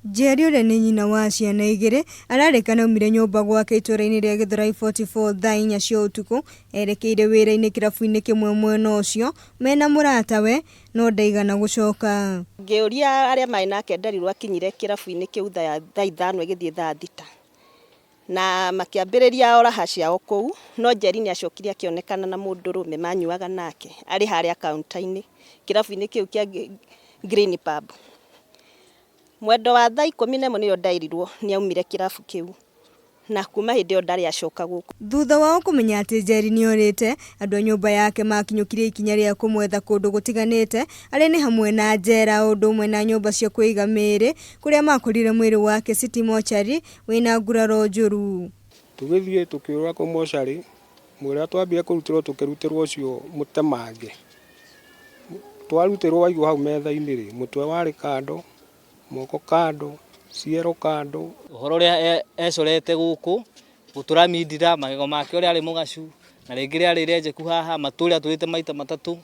Njeri ũrĩa nĩ nyina wa ciana igĩrĩ ararĩkana aumire nyũmba gwake itũra-inĩ rĩa Githurai 44 thaa inya cia ũtukũ erekeire wĩra-inĩ kĩrabu-inĩ kĩmwe mwena ũcio mena mũratawe no ndaigana gũcoka. Ngĩũria arĩa marĩ nake nderirwo akinyire kĩrabu-inĩ kĩu thaa 5 ĩgĩthiĩ thaa 6 na makĩambĩrĩria o raha ciao kũu, no Njeri nĩ acokire akĩonekana na mũndũrũme manyuaga nake arĩ harĩa kaunta-inĩ kĩrabu-inĩ kĩu kĩa Green Pub. Mwendo wa thaa 11 nĩrĩo nderirwo nĩ aumire kĩrabu kĩu na kuma hĩndĩ ĩyo ndarĩ acoka gũkũ. Thutha wao kũmenya atĩ Njeri nĩorĩte, andũ a nyũmba yake makinyũkirie ikinya rĩa kũmwetha kũndũ gũtiganĩte arĩa nĩ hamwe na njera o ũndũ ũmwe na nyũmba cia kũiga mĩĩrĩ kũrĩa makorire mwĩrĩ wake City Mortuary wĩna nguraro njũru. Tũgĩthiĩ tũkĩũra kũu mocarĩ, mwĩrĩ ũrĩa twambire kũrutĩrwo tũkĩrutĩrwo ũcio mũtemange. Twarutĩrwo waigwo hau metha-inĩ rĩ, mũtwe warĩ kando, moko kando, ciero kando. Ũhoro ũrĩa ecorete gũkũ gũtũra mindira magego make ũrĩa arĩ mũgacu na rĩngĩ rĩarĩ rĩenjeku haha matũ ũrĩa atũrĩte maita matatũ.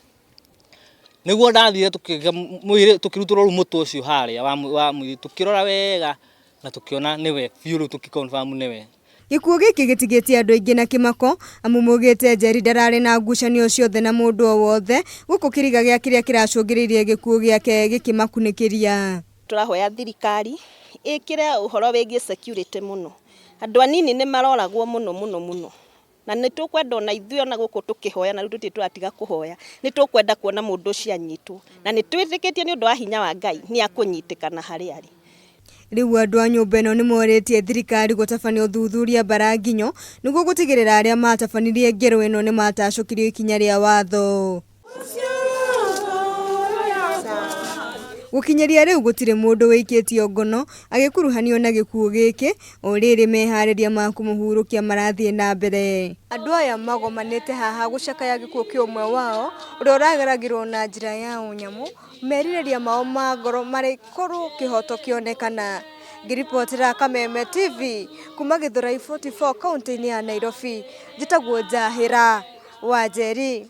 Nĩguo ndathire tũkĩrutũrwo rĩu mũtwe ũcio harĩa wa mwĩrĩ tũkĩrora wega na tũkĩona nĩwe biũ rĩu tũkĩ confirm nĩwe. Gĩkuũ gĩkĩ gĩtigĩtie andũ aingĩ na kĩmako amu maugĩte Njeri ndararĩ na ngucanio ciothe na mũndũ o wothe gũkũ kĩriga gĩa kĩrĩa kĩracũngĩrĩirie gĩkuũ gĩake gĩkĩmakunĩkĩria. Tũrahoya thirikari ĩkĩre ũhoro wĩgiĩ security mũno. Andũ anini nĩ maroragwo mũno mũno mũno. Na nĩ tũkwenda ona ithuĩ ona gũkũ tũkĩhoya na rĩu tũtirĩ tũratiga kũhoya. Nĩ tũkwenda kuona mũndũ ũcio anyitwo. Na nĩ twĩtĩkĩtie nĩ ũndũ wa hinya wa Ngai nĩ akũnyitĩkana harĩa arĩ. Rĩu andũ a nyũmba ĩno nĩmorĩtie thirikari gũtabania ũthuthuria mbaranginyo nĩguo gũtigĩrĩra arĩa matabanirie ngero ĩno nĩmatacũkirio ikinya rĩa watho. Gũkinyĩria rĩu gũtirĩ mũndũ wĩikĩtio ngono agĩkuruhanio na gĩkuũ gĩkĩ o rĩrĩ meharĩria ma kũmũhurũkia marathiĩ na mbere. Andũ aya magomanĩte haha gũcakaya gĩkuũ kĩa ũmwe wao ũrĩa ũrageragĩrwo na njĩra ya ũnyamũ merirĩria mao ma ngoro marĩ korwo kĩhoto kĩonekana. Ngĩribotera Kameme TV kuma Githurai 44 kaunti-inĩ ya Nairobi, njĩtagwo Njahĩra wa Njeri.